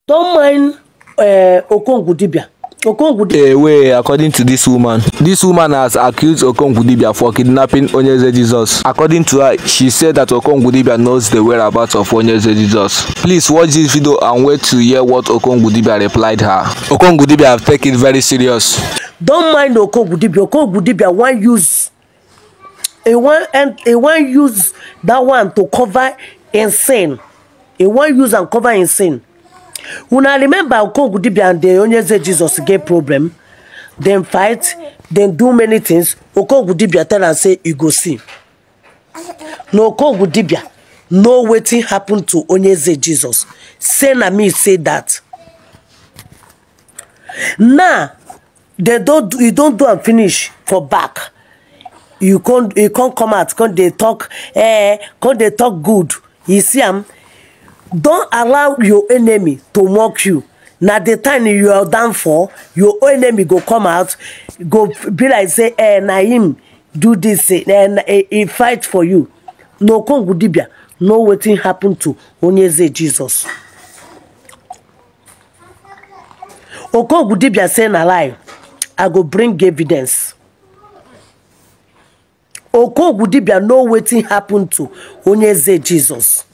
Don't mind Okongwu Dibia. Okongwu Away, according to this woman has accused Okongwu Dibia for kidnapping Onyeze Jesus. According to her, she said that Okongwu Dibia knows the whereabouts of Onyeze Jesus. Please watch this video and wait to hear what Okongwu Dibia replied her. Okongwu Dibia have taken it very serious. Don't mind Okongwu Dibia. Okongwu Dibia want use he want use that one to cover insane. He want use and cover insane. Una remember Okongwu Dibia and the Onyeze Jesus get problem. Then fight, then do many things. Okongwu Dibia tell and say you go see. No Okongwu Dibia, no wetin happen to Onyeze Jesus. Say na me say that. Now they don't you don't do and finish for back. You can't come out, come dey talk, come dey talk good. You see am? Don't allow your enemy to mock you. Na the time you are down for, your enemy go come out, go be like say, na him do this, and he fight for you. No Okongwu Dibia know wetin happen to Onyeze Jesus. Okongwu Dibia say na lie. I go bring evidence. Okongwu Dibia know wetin happen to Onyeze Jesus.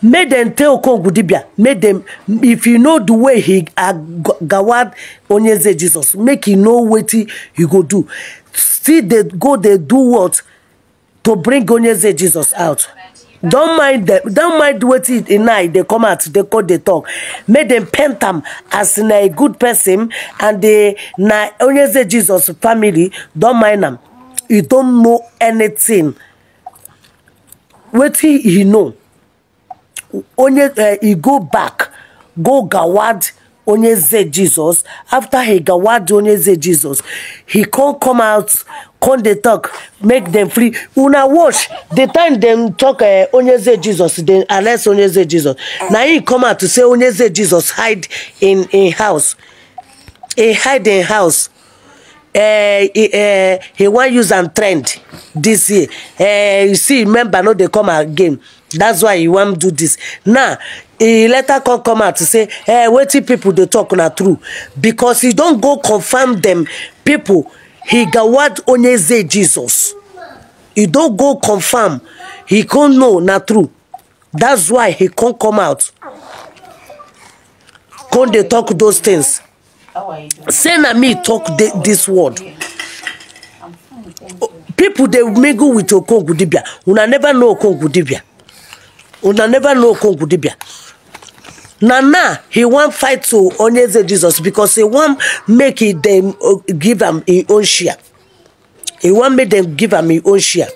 Make dem tell Okongwu Dibia, make dem, if you know the way he gawad Onyeze Jesus, make he know wetin he go do. Still dey go dey do what to bring Onyeze Jesus out. Don't mind them, don't mind wetin e now dey come out, dey come dey talk. Make dem paint am as na a good person and the na Onyeze Jesus family. Don't mind am. You don't know anything. Wetin he know? Onye he go back, go gawad Onyeze Jesus. After he gawad Onyeze Jesus, he can't come out, come dey talk, make them free. Una watch the time them talk Onyeze Jesus, they arrest Onyeze Jesus. Now he come out to say Onyeze Jesus hide in house. He hide in house. He wan use am trend this year. You see, member no dey come again. That's why he wan do this. Now, he later come out to say, wetin people dey talk na true. Because he don go confirm them people. He gawad Onyeze Jesus. He don go confirm. He can't know na true. That's why he can't come out. Come dey talk those things. How are you doing? Say na me talk this word. I'm fine, thank you. People dey mingle with Okongwu Dibia. Una never know Okongwu Dibia. Una never know Okongwu Dibia. Na he wan fight to Onyeze Jesus because he wan make it them give am him own share. He wan make them give am him own share.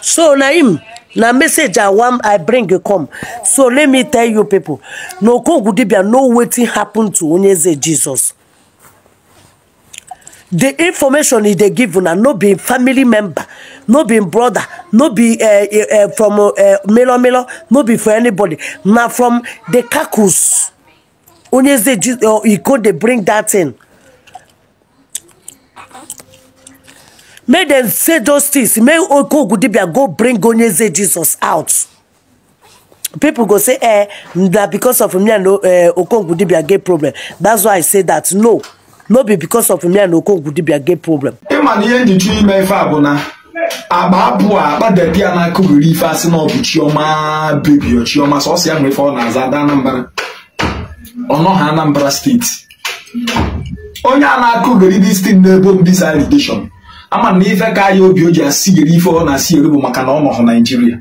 So na him na message I wan I bring you come. So let me tell you people, no Okongwu Dibia know wetin happen to Onyeze Jesus. The information he dey give una no be family member, no be brother, no be from Melo Melo, no be for anybody. Na from the caucus. Onyeze he go dey bring that thing. Make dem say those things. Make Okongwu Dibia go bring Onyeze Jesus out. People go say, na because of me and Okongwu Dibia get problem. That's why I say that. No, no be because of me and Okongwu Dibia get problem. Ịma na ihe njichu ime ife a bụ na agba abụọ a akpa debi a na-akụghịrị ife asị na ọ bụ Chioma bebi o Chioma sọsọ ya nwe ife ọ na-aza ada Anambra ọnọha Anambra State onye a na-akụghịrị this thing na-ebo m this allegation ama na ife ka ya obi o ji asịghịrị ife ọ na-asị eri bụ maka na ọ nọhụ Naijiria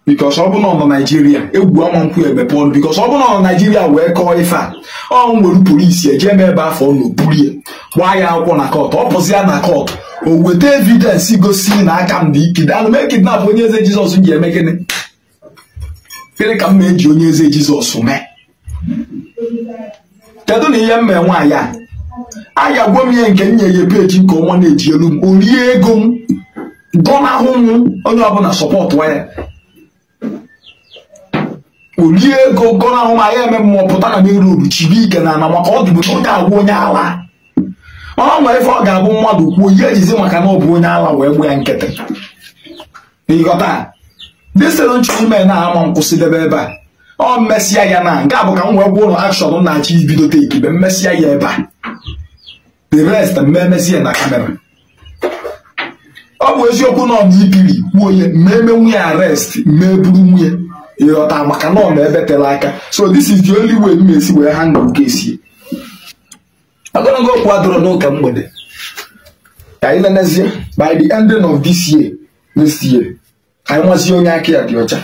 because ọ bụ na ọ nọ Naijiria egwu ama nkwụ emepe ọnụ because ọ bụ na ọ nọ Naijiria wee kọọ ife a ọ nwere polisi eje eme ebe afọ ọ nọ burie gbaa ya akwụkwọ na court ọ pụzi ya na court o weta evidence gosi na aka m dị ike anụ mee kidnap onye eze Jizọs ji eme gịnị gịnị ka m ma eji onye eze Jizọs mee kedu na ihe m mee nwaanyị a ayagwo m ihe nke m nye ya peji nke ọnwa na-eji elu m o rie ego m gọnahụ m onye ọbụla support ya o rie ego gọnahụ m anya eme mmụọ pụta na main road chibi ike na ana maka ọ dịbụ na ọ ga-agwụ onye ala ọ nwere ife ọ ga-abụ mmadụ kwuo ihe ejizi maka na ọ bụ onye ala wee gbuo ya nkịtị ịghọta. This thing nchọ ime na ama nkwụsị debe ebe a. Ọ mmesịa ya na nke a bụ ka m wee gwa ụlọ action na-achọ ibido take ibe mmesịa ya ebe a. The rest mmemesi ya na kamera. Ọ bụ eziokwu na ọ na ibiri kwuo ya mmemme nwunye arrest mmeburu nwunye ịghọta maka na ọ na ebe tere aka. So this is the only way m esi wee handle case. Ogologo okwu adịrọ n'ụka mgbede. Ka anyị nenezie by the ending of this year, next year, ka anyị nwazie onye aka ya dị ọcha.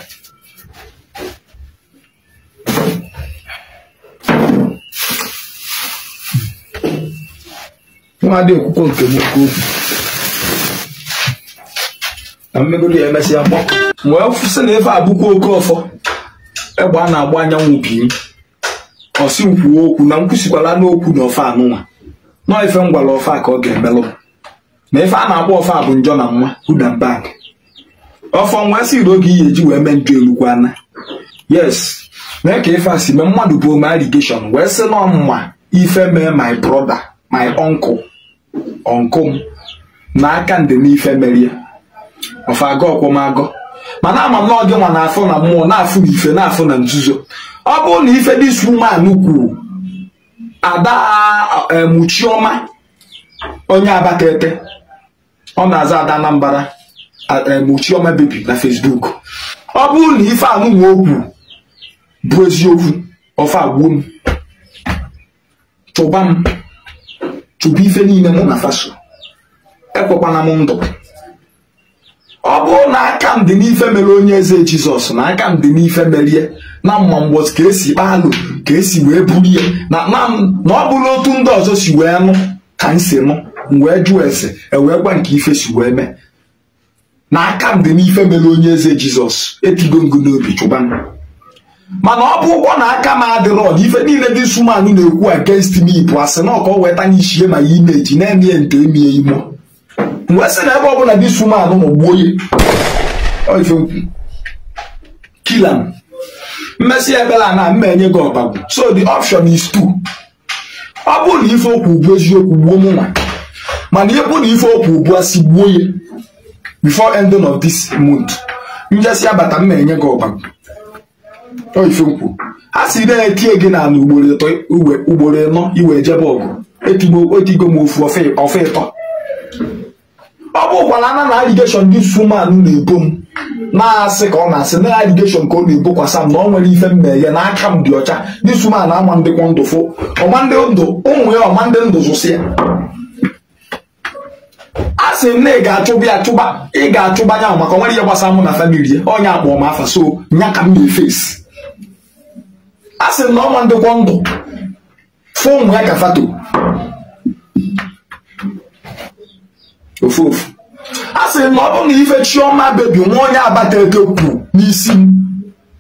Nwa adị okwukwo nke m oke okwu. Na mmegoro ya emesịa mkpọ. Wee sị na ife abụkwa oke ọfọ. Egbe a na-agba anyanwụ bi. Ọsị nkwuo okwu na nkwụsịkwala n'okwu na ọfọ anụnwa. Nọọ ife m gwara ọfọ a ka ọ ga-emelụ. Na ife a na-akpọ ọfọ a bụ njọ na nwa good and bad. Ọfọ nwa sị na oge ihe eji wee mee njọ elukwana. Yes, mee ka ife a si mee mmadụ bụ ome allegation wee sị na mma ife mee my brother, my uncle, uncle m na aka ndị n'ife merie. Ọfọ agọ ọkwọ m agọ. Mana ama m na ọ gị nwa na-afụ na mmụọ na-afụ na ife na-afụ na nzuzo. Ọ bụrụ na ife this woman kwuru ada Chioma onye Abatete ọ na-aza Ada Anambra Chioma baby na Facebook. Ọ bụrụ na ife anụ nwa okwu bụ eziokwu ọfa agbuo m chụba m chụba ife niile mụ na faso ekwekwana m ndụ. Ọ bụrụ na aka m dị n'ife mere onye eze Jizọs na aka m dị n'ife merie na mma mgbọsị ka esi kpaa alụ ka esi wee burie na ọ bụrụ otu ndị ọzọ si wee nụ ka m si nụ m wee jụọ ese ewee gwa nke ife si wee mee na aka m dị n'ife mere onye eze Jizọs etigo ngụ n'obi chụba m. Mana ọ bụ ụgwọ na aka m adịrọ na ife niile dị sumanụ na-ekwu against me bụ asị na ọka ọ weta n'ishie ma ya imeji na-emie nte emie imo. Mgbe sị na ebe ọbụla dị sumanụ ma gbuo ya ife nkwu kill am. Mmesi ebela na mma enye gị ọbagwu. So the option is two. Ọ bụrụ na ife okwu bụ eziokwu gbuo mụ nwa, mana ihe bụ na ife okwu bụ asị gbuo ya before ending of this month njesi abata mma enye gị ọbagwu. Ọ ife nkwu a sị na-etie gị na ala ugboro ịtọ ugboro ịnọ iwe jebe ọgụ etigo m ofu ofe ịtọ. Ọ bụkwara na allegation dị sumanụ na-ebo m na-asị ka ọ na-asị na allegation ka ọ na-ebokwasa m na ọ nwere ife mmeghe na aka m dị ọcha dị sumanụ ama ndịkwa ndụ fụ ọma ndị ndụ ụmụ ya ọma ndị ndụ zụsị ya. A sị m na ị ga-achụba ya achụba ị ga-achụba ya maka ọ nwere ihe gbasara mụ na famili ya onye akpọ m afa so nya ka m na-efesi. A sị m na ọma ndịkwa ndụ fụ ụmụ ya ka fato ofu ofu. A sị na ọ bụrụ na ife Chioma baby nwa onye Abatete kwu n'isi m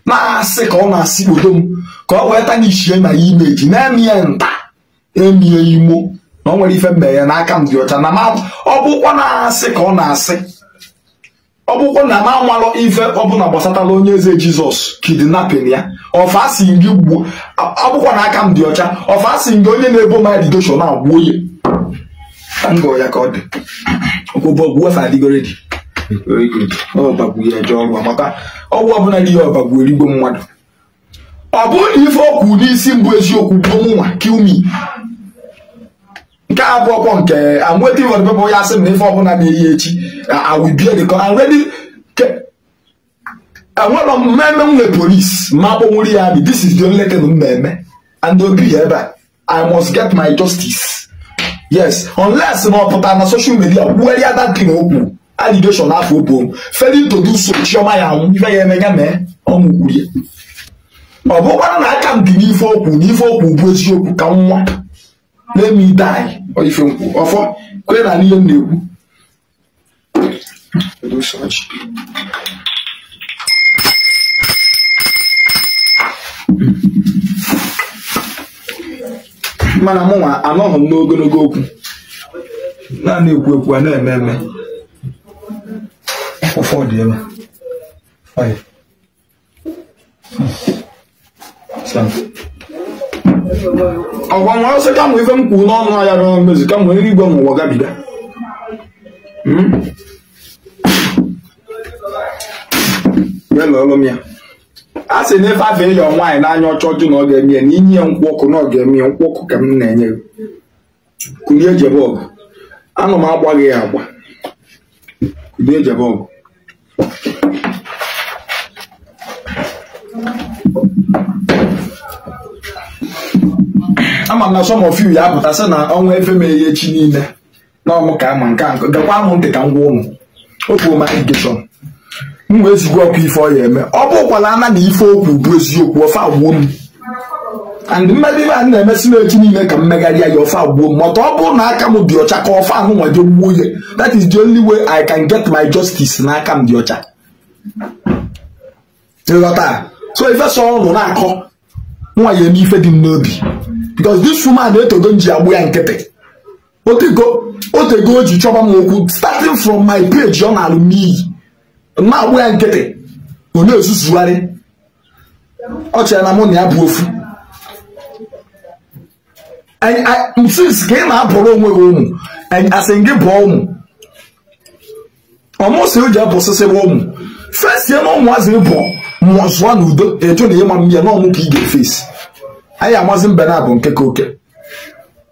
na-asị ka ọ na-asị kpodo m ka ọ wee tanishie ma ya imeji na-emie nta emie imo na ọ nwere ife mmeghe n'aka m dị ọcha na ọ bụkwa na-asị ka ọ na-asị ọ bụkwa na m amalụ ife ọbụla gbasatala onye eze Jizọs kidnapping ya ọfa asị gị gbuo ọ bụkwa na aka m dị ọcha ọfa asị gị onye na-ebo m allegation na-agbuo ya ngọ ya ka ọ dị ọgbọgbọ efe adịgo ready. Very good. Ọbagwu ya eje ọrụ maka ọgwụ ọbụla ri ya ọbagwu erigbo mmadụ. Ọ bụrụ na ife okwu n'isi mbụ eziokwu gbuo mụ nwa kill me. Nke a bụ ọkwọ nke I'm waiting for the people ya sị m na ife ọbụla na-eyi echi I will bear the I'm ready. Enwere mmemme m nwe police ma akpọnwụrụ ya amị. This is the only thing m na-eme and obi ya ebe a I must get my justice. Yes, unless na ọ pụtara na social media kwugharịa that thing okwu allegation afọ obo m failing to do so Chioma ya anwụ ife ya eme ya mee ọmụ kwurie. Ọ bụkwara na aka m dị n'ife okwu na ife okwu bụ eziokwu ka nwa let me die ọ ife nkwu ọfọ kwere na ihe m na-ekwu. Mana mụ nwa anọghị m n'ogologo okwu naanị ekwu ekwu a na-eme eme ụfọdụ ebe 5 6 7 ọgwa nwa ọsọ ka mụ ife m kwuru n'ọnụ ya na mmezu ka mụ eluigwe m ụwa gabiga. Jee lụọlụ m ya. A sị na ife afọ ịyọ nwaanyị n'anya ọchọ jụ na ọ ga-eme ya, na inye ya nkwụ ọkụ na ọ ga-eme ya. Nkwụ ọkụ ka m na-enye gị. Kulie jebe ọgụ. Anụ m agbaghị ya agba. Kulie jebe ọgụ. Ama m na some of you ya apụta sị na ọnwa efe m eghe echi niile na ọmụ ka ama nke a gekwa m ntị ka m gwa ụnụ okwu m allegation m wee zigwa ọkụ ife ọ ya eme. Ọ bụkwala ana na ife okwu bụ eziokwu, ofe agbuo m. And mmadụ ibe a na-emesi m echi niile ka m megharịa ya, ofe agbuo m. Mọta ọ bụrụ na aka m dị ọcha ka ofe ahụ nwaje gbuo ya. That is the only way I can get my justice, na aka m dị ọcha. Ịghọta? So ife sọ ụnụ na-akọ nwa ya eme ife dị m n'obi, because this woman etogo m ji agbụ ya nkịtị. Otego o ji chọba m okwu starting from my page, ọ na-alụ m n'iyi na-agbụ ya nkịtị. Ọ na-ezuzugharị, ọ chere na mụ na ya bụ ofu. Since ka ị na-abụrụ onwe gị ụmụ, asị gị bụọ ụmụ ọmụsị o ji abụsịsịrị ụmụ fesie na ụmụazị bụọ mụọ zụọ n'udo eju na ịma mmiri na ọmụ ka ị ga-efesi. Anyị amazi mbe na-abụ nke ka oke.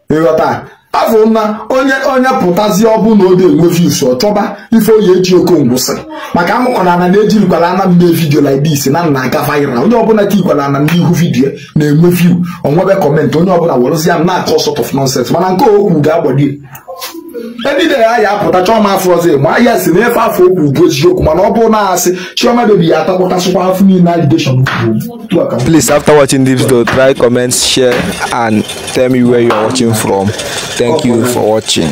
Ịghọta? Afọ na onye pụtazi ọ bụ na ọ dị enwe views, ọ chọba ife oyi eji Okongwu sị maka amụkwana ana na ejirikwala ana m mee video like this na nna aga viral. Onye ọbụla ka ikwala ana n'ihu video na-enwe view, onwebe comment, onye ọbụla werụzi ya m na-akọ sort of nonsense. Mana nke okwu ga-agbado any day ya apụta chọọ m afọ ọzọ ma ya si na efe afọ okwu bụ eziokwu. Mana ọ bụrụ na asị Chioma Baby ya atakwatasịkwa afọ niile allegation kwuru. Please, after watching this video, try, comment, share and tell me where you are watching from. Thank you for watching.